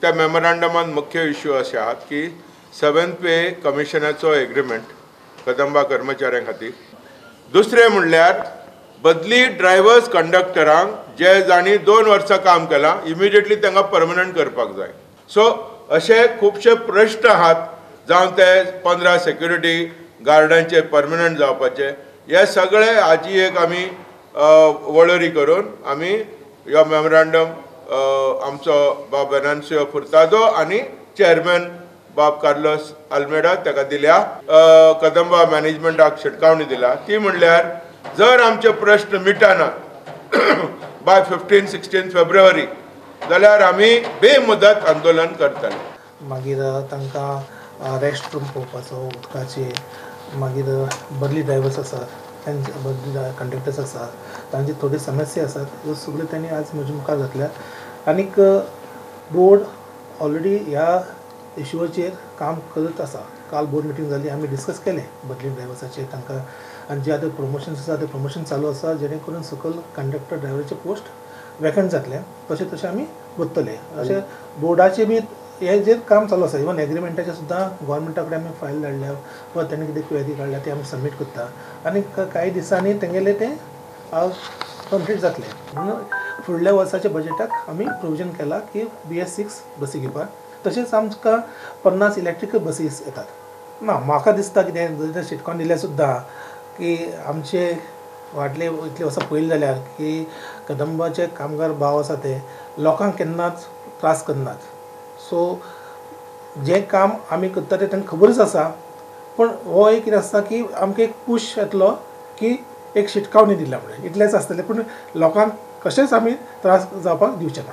त्या मेमोरांडमान मुख्य इश्यू अशे आहात की 7th पे कमिशनाचो एग्रीमेंट कदंबा कर्मचाऱ्यां खातीर, दुसरें म्हणल्यार बदली ड्रायव्हर्स कंडक्टरांक जे जांणी 2 वर्सां काम केलां इमिडिएटली तांकां परमनंट करपाक जाय। सो अशे खुबशे प्रश्न आहात, जावं ते 15 सेक्युरिटी गार्डांचे परमनंट जावपाचे, हे सगळे हाजी एक आमी वळेरी करून आमी ह्यो मेमोरांडम आमचो बाब वेनान्सियो फुर्तादो आनी चेअरमॅन बाब कार्लोस आल्मेडा ताका दिल्या। कदंबा मॅनेजमेंटाक शिटकावणी दिल्या ती म्हणल्यार जर आमचे प्रश्न मिटना बाय 15-16 फेब्रुवारी जाल्यार आमी बेमुदत आंदोलन करतले। मागीर तांकां रेस्ट रूम पळोवपाचो, उदकाचे, मागीर बदली ड्रायव्हर्स आसात तांचे, बदली कंडक्टर्स आसात तांची थोडी समस्या आसात, ह्यो सगळ्यो तांणी आज म्हजे मुखार घातल्या। आनीक बोर्ड ऑलरेडी ह्या इशूचेर काम करत आसा। काल बोर्ड मिटींग जाली, आमी डिस्कस केलें बदली ड्रायव्हर्साचेर तांकां, आनी जे आतां प्रमोशन्स आसा ते प्रमोशन चालू आसा, जेणे करून सकयल कंडक्टर ड्रायव्हराचे पोस्ट वेकंट जातले, तशें तशें आमी वतले। अशें बोर्डाचे बी हे जेर काम चालू आसा। इवन एग्रीमेंटाचे सुद्दां गोवोरमेंटा कडेन आमी फायल धाडल्या वा तांणी कितें क्वेरी काडल्या ती आमी सबमीट करता आनी कांय दिसांनी तेंगेलें तें कंप्लीट जातलें। म्हणून फुडल्या वर्साच्या बजेटाक आमी प्रोविजन केलां की BS6 बसी घेवपाक, तशेंच आमकां 50 इलेक्ट्रीक बसीस येतात। ना म्हाका दिसता कितें जर शिटकावन दिल्यार सुद्दां की आमचे वाडले इतले वर्सां पळयलें जाल्यार की कदंबाचे कामगार भाव आसा ते लोकांक केन्नाच त्रास करनात। सो जें काम आमी करता तें तांकां खबरच आसा, पूण हो एक कितें आसता की आमकां एक पूश येतलो की एक शिटकावणी दिल्या म्हणून इतलेंच आसतलें, पूण लोकांक कशेंच आमी त्रास जावपाक दिवचे ना।